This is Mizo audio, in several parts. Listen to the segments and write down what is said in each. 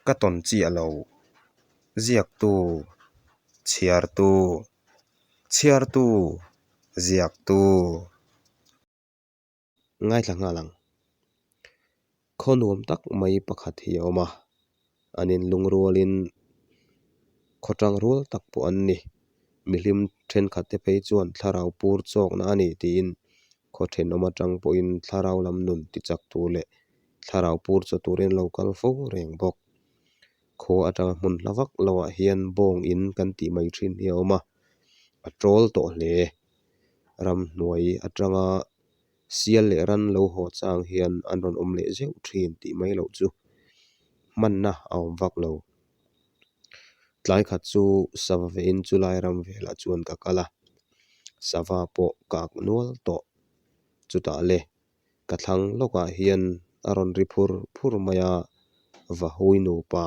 Ka tawn chiah lo. Ziaktu, chhiartu, chhiartu, ziaktu. Ngaithla nghal ang. Khaw nuam tak mai pakhat hi a awm a, an inlungrualin khaw tang rual tak pawh an ni. Mihlim thenkhat te phei chuan thlarau pur chawkna a ni tiin khaw thenawm atang pawhin thlarau lam nun tichak tur leh thlarau pur chaw turin an lo kal fo reng bawk. Khua atanga hmun hla vak loah hian bawng in kan tih mai thin hi a awm a, a tawl tawh hle. Ramhnuai atanga sial leh ran lo haw chang hian an rawn awm leh zeuh thin tih mai loh chu hmanna a awm vak lo. Tlai khat chu sava vein chu lai ram velah chuan ka kal a, sava pawh ka ak nual tawh. Chutah le ka thlang lawkah hian a rawn ri phur phur mai a, Vahui nupa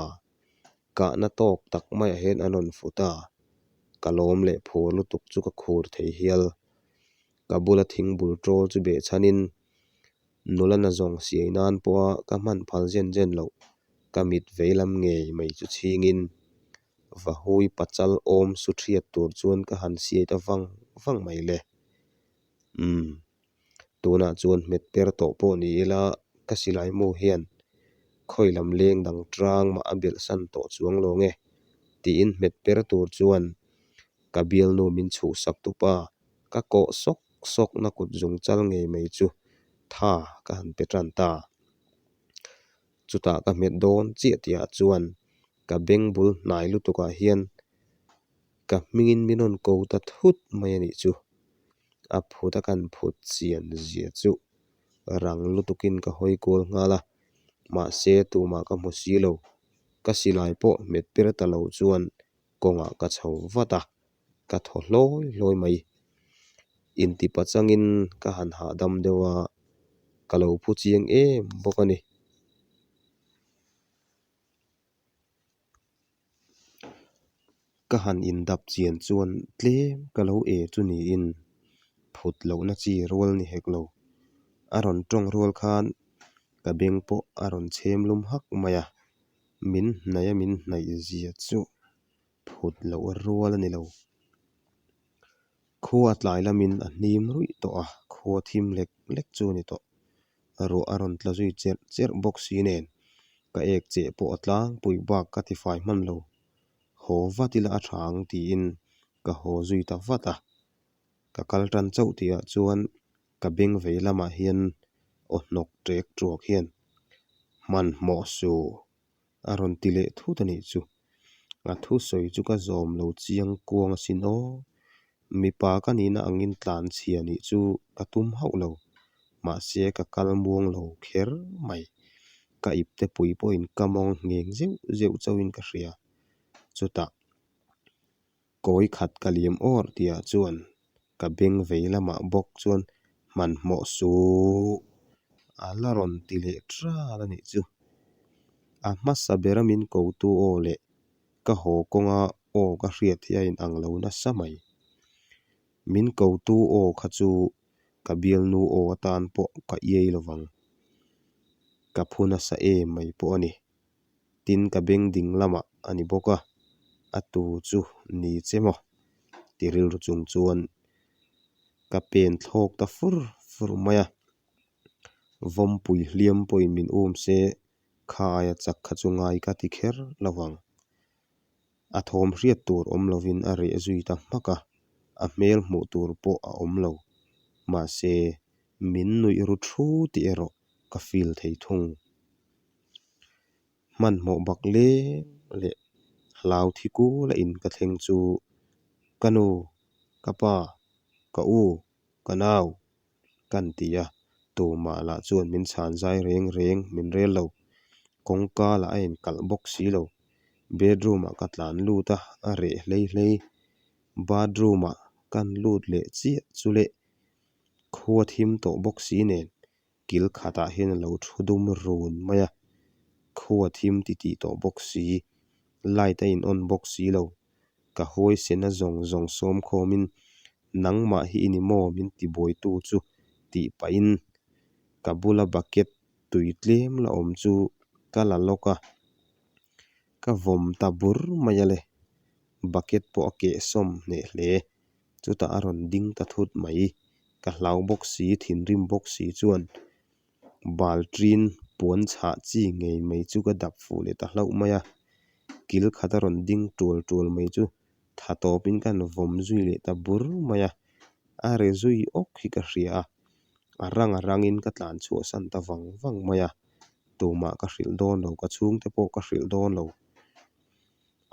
kahna tawk tak maiah hian an rawn fut a, ka lawm leh phur lutuk chu ka khur thei hial. Ka bula thing bul ṭawl chu behchhanin nula na zawng siai nan pawha ka hman phal zen zen loh ka mit vei lam ngei mai chu chhingin Vahui pachal awm su ṭhiat tur chuan ka han siai ta vang vang mai le. Umm. Tunah chuan hmet per tawh pawh ni ila ka silai mu hian khawi lam leng dang tang mah a belh san tawh chuang lo nge tiin hmet per tur chuan ka bialnu min chhuhsak tupa ka kawh sawk sawk na kut zung chal ngei mai chu tha ka han pe tan ta. Chutah ka hmet dawn chiah tihah chuan ka beng bul hnai lutukah hian ka hmingin min rawn ko ta thut mai a nih chu. A phut a kan phut chian zia chu rang lutukin ka hawi kual nghal a, mahse tumah ka hmu si lo. Ka silai pawh hmet per ta lo chuan kawngah ka chho vat a, ka thaw hlawi hlawi mai. Intipa changin ka han hahdam deuh a, ka lo phu chiang em bawk a ni. Ka han indap chian chuan tlem ka lo e chu niin phut lohna chi rual ni hek lo. A rawn tawng rual khan ka beng pawh a rawn chhem lum hak mai a, min hnaih a min hnaih zia chu phut loh rual a ni lo. Khua tlai lamin a hnim ruih tawh a, khua thim lek lek chu a ni tawh. Ruah a rawn tla zui cherh cherh bawk si nen ka ek cheh pawh a tlangpui bak ka ti fai hman lo. Haw vat ila a tha ang tiin ka haw zui ta vat a. Ka kal tan chauh tihah chuan ka beng vei lamah hian aw hnawk ṭek ṭuak hian hmanhmawh suh a rawn ti leh thut a nih chu. A thusawi chu ka zawm lo chiang kuang asin aw. Mipa ka nihna angin tlan chhia nih chu ka tum hauh lo. Mahse ka kal muang lo kher mai. Ka ipte pui pawhin ka mawng ngheng zeuh zeuh chauhin ka hria. Chutah Kawi khat ka liam awr tihah chuan ka beng vei lamah bawk chuan hmanhmawh suh a la rawn ti leh tral a nih chu. A hmasa bera min kotu aw leh ka haw kawnga aw ka hriat hi a inang lo nasa mai. Min kotu aw kha chu ka bialnu aw atan pawh ka iai lovang. Ka phu nasa em mai pawh a ni. Tin ka beng ding lamah a ni bawk a, a tu chu ni che maw? Ti rilru chung chuan ka pen thlawk ta fur fur mai a, vawmpui hliam pawhin min um se kha aia chak kha chu ngai ka ti kher lo vang. A thawm hriat tur awm lovin a reh zui ta hmak a, a hmel hmuh tur pawh a awm lo. Mahse, min nuih ru thu tih erawh ka feel thei thung. Hmanhmawh bak leng leh hlau thi kul a in ka thleng chu ka nu, ka pa, ka u, ka nau kan ti a, tumah lah chuan min chhan zai reng reng min rel lo. Kawngka lah a inkalh bawk si lo. Bedroom ah ka tlan lut a, a reh hlei hlei. Bathroom ah kan lut leh chiah chu leh khua thim tawh bawk si nen Kil khatah hian a lo thu dum run mai a, khua thim ti tih tawh bawk si, light a in on bawk si lo. Ka huaisena zawng zawng sawm khawmin nangmah hi i ni maw min ti buaitu chu tih pahin ka bula bucket tui tlem la awm chu ka la lawk a. Ka vawm ta bur mai a le. Bucket pawh a keh sawm hneh hle. Chutah a rawn ding ta thut mai. Ka hlau bawk si, thinrim bawk si chuan balṭin puan chhah chi ngei mai chu ka dap fuh leh ta hlauh mai a. Kil khat a rawn ding tual tual mai chu tha tawpin ka han vawm zui leh ta bur mai a. A re zui awk hi ka hria a, a rang a rangin ka tlan chhuahsan ta vang vang mai a. Tumah ka hrilh dawn lo, ka chhungte pawh ka hrilh dawn lo.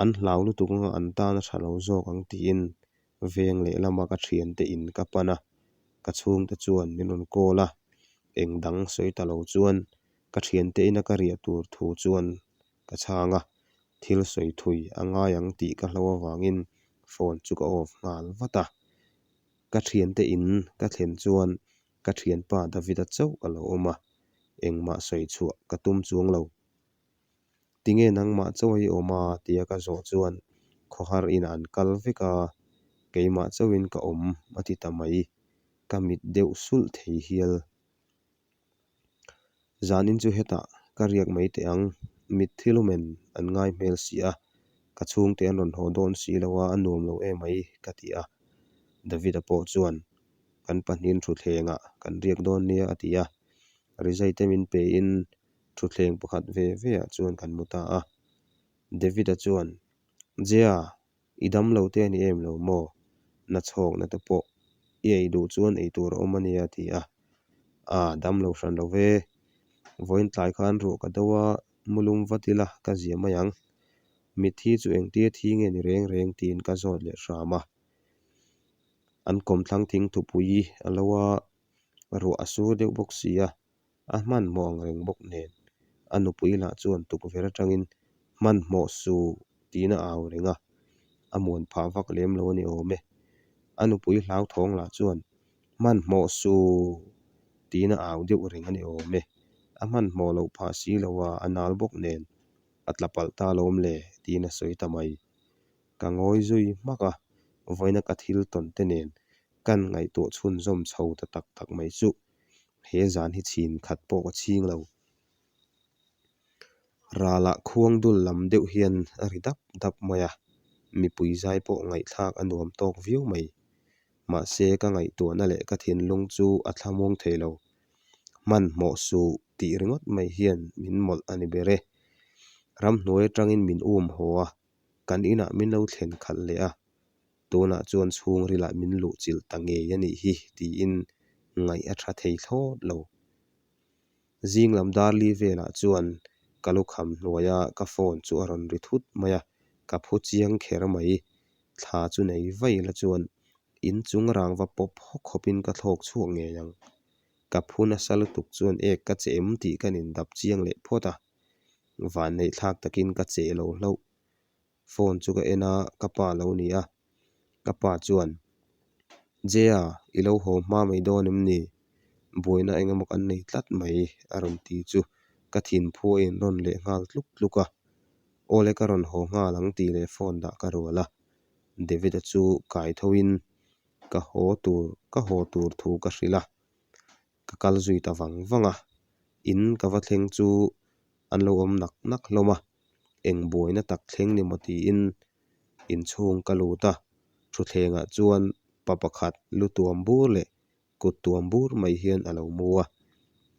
An hlau lutuk anga an tan a tha lo zawk ang tiin veng lehlama ka thiante in ka pan a, ka chhungte chuan min rawn call a, eng dang sawi ta lo chuan ka thiante ina ka riah tur thu chuan ka chhang a, thil sawi thui a ngai ang tih ka hlo avangin phone chu ka off nghal vat a. Ka thiante in ka thlen chuan ka thianpa David-a chauh a lo awm a, engmah sawi chhuah ka tum chuang lo. Tinge nangmah chauh a i awm a? tia ka zawh chuan khawhar inah an kal vek a, keimah chauhin ka awm a ti ta mai. Ka mit deuh sulh thei hial. Zanin chu hetah ka riak mai teh ang, mitthi lumen an ngai hmel si a, ka chhungte an rawn haw dawn si lo a, a nuam lo em mai ka ti a. David-a pawh chuan kan pahnihin thutthlengah kan riak dawn nia a ti a, rizai te min pein thutthleng pakhat ve ve ah chuan kan mu ta a. David-a chuan, Jea, i dam lo te a ni em lo maw? Na chhawkna te pawh i ei duh chuan ei tur a awm a nia a ti a. A, dam lo hran lo ve. Vawiin tlai khan ruah ka do a, mu lum vat ila ka zia mai ang. Mitthi chu engtia thi nge ni reng reng tiin ka zawt leh hram a. An kawmthlang thing thupui a lo a, ruah a sur deuh bawk si a. A hmanhmawh ang reng bawk nen a nupui lah chuan tukverh atangin hmanhmawh suh tiin a au reng a, a muan phah vak lem lo a ni awm e. A nupui hlauthawng lah chuan hmanhmawh suh tiin a au deuh reng a ni awm e. A hmanhmawh loh phah si lo a, a nal bawk nen a tla palh ta alawm le tiin a sawi ta mai. Ka ngawi zui hmak a, vawiina ka thil tawn te nen kan ngaihtuah chhunzawm chho ta tak tak mai chuh. He zan hi chhin khat pawh ka chhing lo. Ralah khuang dul lam deuh hian a ri dap dap mai a, mipui zai pawh ngaihthlak a nuam tawk viau mai. Mahse ka ngaihtuahna leh ka thinlung chu a thlamuang thei lo. Hmanhmawh suh tih ringawt mai hian min mawlh a ni ber e. Ramhnuai atangin min um haw a, kan inah min lo thlen khalh leh a, Tunah chuan chhungrilah min luh chilh ta ngei a nih hi tiin ngaih a tha thei thlawt lo. Zing lam darli velah chuan ka lukham hnuaia ka phone chu a rawn ri thut mai a, ka phu chiang kher mai. Thla chu nei vai la chuan inchung rangva pawp hawk hawpin ka thlawk chhuak ngei ang. Ka phu nasa lutuk chuan ek ka che em tih ka nindap chiang leh phawt a, vanneih thlak takin ka che lo hlauh. Phone chu ka en a, ka pa lo ni a. Ka pa chuan, Jea, i lo haw hma mai dawn em ni? Buaina eng emaw kan nei tlat mai, a rawn ti chu ka thinphu a inrawn leh nghal tluk tluk a. Awle ka rawn haw nghal ang tih leh phone dah ka rual a. David-a chu kai thoin ka haw tur ka haw tur thu ka hrilh a. Ka kal zui ta vang vang a, in ka va thleng chu an lo awm nak nak hlawm a, eng buaina tak thleng ni maw tiin inchhung ka lut a, thutthlengah chuan pa pakhat lu tuam bur leh kut tuam bur mai hian a lo mu a,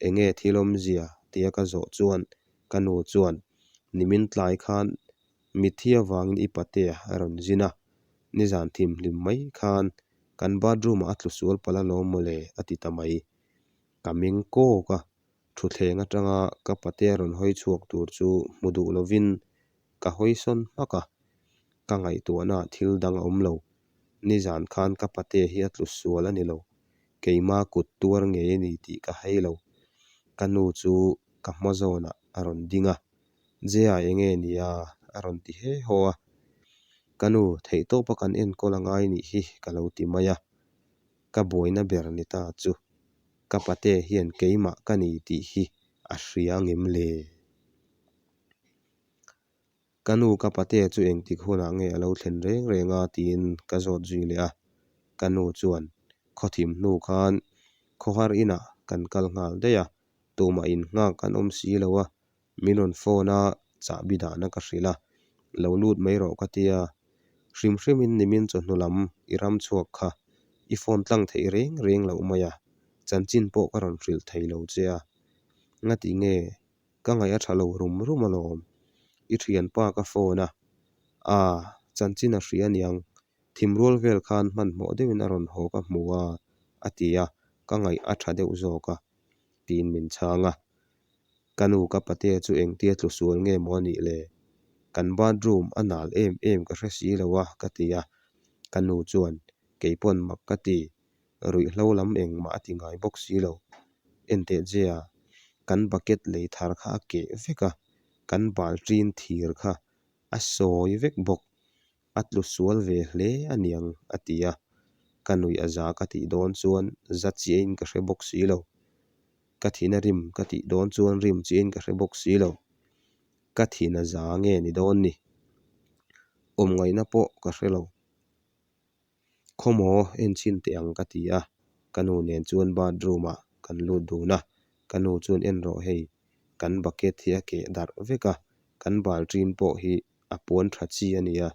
enge thil awmzia tia ka zawh chuan ka nu chuan nimin tlai khan mitthi avangin i patea a rawn zin a, nizan thimhlim mai khan Kan bathroom ah a tlu sual palh alawm mawle a ti ta mai. Ka meng kawk a, thutthleng atanga ka patea rawn hawi chhuak tur chu hmu duh lovin ka hawi sawn hmak a, ka ngaihtuahna ah thil dang a awm lo. Nizan khan ka patea hi a tlu sual a ni lo, keima kut tuar ngei a ni tih ka hei lo. Ka nu chu ka hma zawnah a rawn ding a, Jea enge nia a rawn ti he haw a. Ka nu, theihtawpa kan enkawl a ngai nih hi ka lo ti mai a. Ka buaina ber ni ta chu ka pate hian keimah ka ni tih hi a hria angem le? Ka nu ka pate chu engtik hunah nge a lo thlen reng reng a tiin ka zawt zui leh a. Ka nu chuan khawthim hnu khan khawhar inah kan kal nghal daih a, tumah innghak kan awm si lo a, min rawn phone a, chahbi dahna ka hrilh a. Lo lut mai rawh ka tia. Hrim hrimin nimin chawhnu lam i ram chhuak kha i phone tlang theih reng reng loh mai a, chanchin pawh ka rawn hrilh thei lo che a. Ngati nge? Ka ngaih a tha lo rum rum alawm. I thianpa ka phone a. Aa, chanchin a hria aniang. Thimrual vel khan hmanhmawh deuhin a rawn haw ka hmu a, a ti a, ka ngaih a tha deuh zawk a, tiin min chhang a. Ka nu ka patea chu engtia tlu sual nge maw a nih le? Kan bathroom a nal em em ka hre si lo a, ka ti a. Ka nu chuan, Keipawn mak ka ti, ruihhlo lam engmah a ti ngai bawk si lo. Enteh Jea, kan bucket lei thar kha a keh vek a, kan balṭin thir kha a sawi vek bawk. A tlu sual ve hle a niang, a ti a. Ka nuih a za ka tih dawn chuan za chiahin ka hre bawk si lo. Ka thina rim ka tih dawn chuan rim chiahin ka hre bawk si lo. Ka thina za nge ni dawn ni? Awm ngaihna pawh ka hre lo. Khawmaw en chhin teh ang ka ti a, ka nu nen chuan bathroom ah kan lut dun a, ka nu chuan en rawh hei, kan bucket hi a keh darh vek a, kan balṭin pawh hi a puan tha chi a nia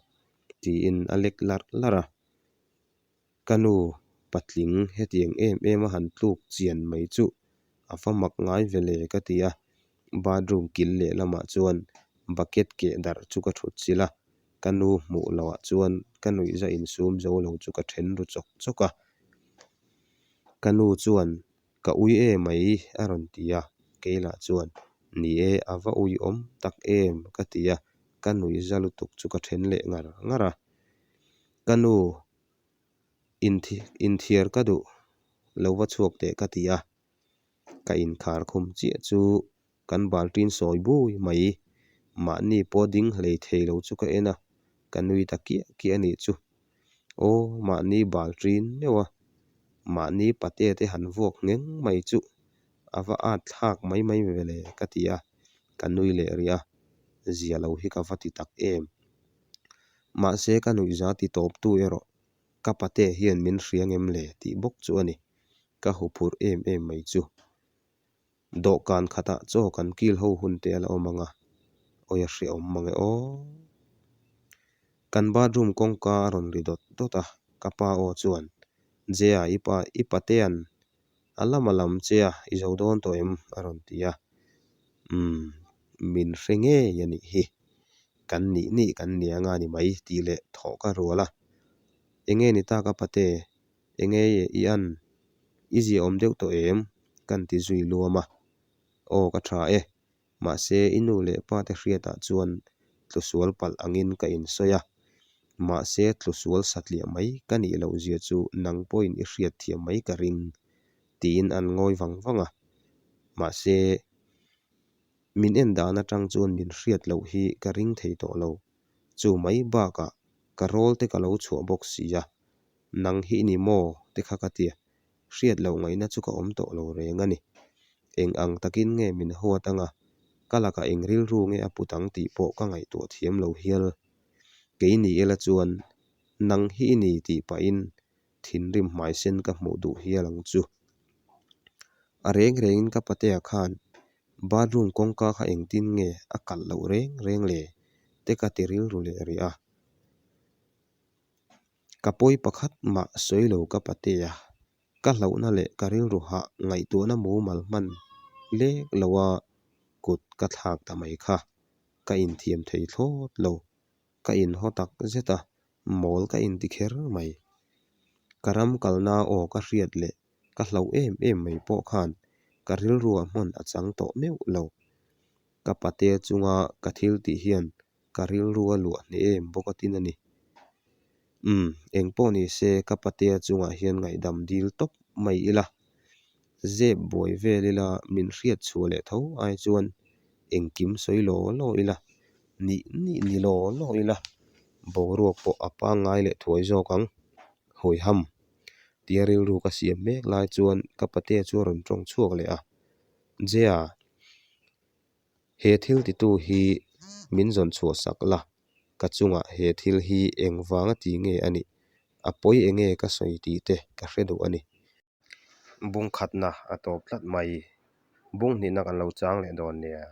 tiin a lek larh larh a. Ka nu patling hetiang em em a han tluk chian mai chuh a va mak ngai ve le ka ti a, bathroom kil leh lamah chuan bucket keh darh chu ka thut chilh a, ka nu hmuh loh ah chuan ka nuihza insum zo lo chu ka then ru chawk chawk a. Ka nu chuan Ka ui e mai a rawn ti a, keilah chuan Ni e, a va ui awm tak em ka ti a, ka nuihza lutuk chu ka then leh ngar ngar a. Ka nu inthiar ka duh lo va chhuak teh ka ti a, ka inkhar khum chiah chu kan balṭin sawi bui mai. Mahni pawh ding hlei thei lo chu ka en a, ka nui ta kiah kiah a nih chu. Aw, mahni balṭin meuh a, mahni pate te han vuak ngheng mai chu a va at thlak mai mai ve le ka ti a, ka nui leh rih a, zia lo hi ka va ti tak em. Mahse ka nuihza ti tawptu erawh ka pate hian min hria ngem le tih bawk chu a ni. Ka huphurh em em mai chu. Dawhkan khatah chaw kan kil ho hun te a la awm ang a, awi a hrehawm mang e aw. Kan bathroom kawngka a rawn ri dawt dawt a, ka pa aw chuan, Jea i pa i patea'n a lam a lam che a, i zo dawn tawh em? a rawn ti a. Umm, min hre ngei a nih hi. Kan nih nih kan nia nga ni mai tih leh thawh ka rual a. Enge ni ta ka pate? Enge i an? I ziaawm deuh tawh em? Kan ti zui luam a. Aw ka tha e. Mahse i nu leh pa te hriatah chuan tlusual palh angin ka insawi a. Mahse tlusual satliah mai ka nih loh zia chu nang pawhin i hriat thiam mai ka ring tiin an ngawi vang vang a. Mahse min en dan atang chuan min hriat loh hi ka ring thei tawh lo. Chu mai bakah ka rawl te ka lo chhuah bawk si a. Nang hi i ni maw? te kha ka ti a, hriat loh ngaihna chu ka awm tawh lo reng a ni. Eng ang takin nge min huat anga, ka lakah eng rilru nge a put ang tih pawh ka ngaihtuah thiam lo hial. Kei ni ila chuan nang hi i ni tih pahin thinrim hmaisen ka hmuh duh hial ang chu. A reng rengin ka patea khan bathroom kawngka kha engtin nge a kalh loh reng reng le? te ka ti rilru leh rih a. Ka pawi pakhat mah sawi lo ka patea, ka hlauhna leh ka rilru hah ngaihtuahna mumal hman lek loa kut ka thlak ta mai kha ka inthiam thei thlawt lo. Ka inhaw tak zet a, mawl ka inti kher mai. Ka ram kalna aw ka hriat leh ka hlauh em em mai pawh khan ka rilruah hmun a chang tawh meuh lo. Ka patea chunga ka thil tih hian ka rilru a luah hneh em bawk a tin a ni. Umm, eng pawh ni se ka patea chungah hian ngaihdam dil tawp mai ila, zep buai vel ila min hriat chhuah leh tho ai chuan engkim sawi law law ila, nih nih ni law law ila, boruak pawh a pangngai leh thuai zawk ang. Hawiham tia rilru ka siam mek lai chuan ka patea chu a rawn tawng chhuak leh a, Jea, He thil titu hi min zawn chhuah sak la, ka chungah he thil hi engvanga ti nge a nih, a pawi enge ka sawi tih te ka hre duh a ni. Bung khatna a tawp tlat mai. Bung hnihna kan lo chang leh dawn nia.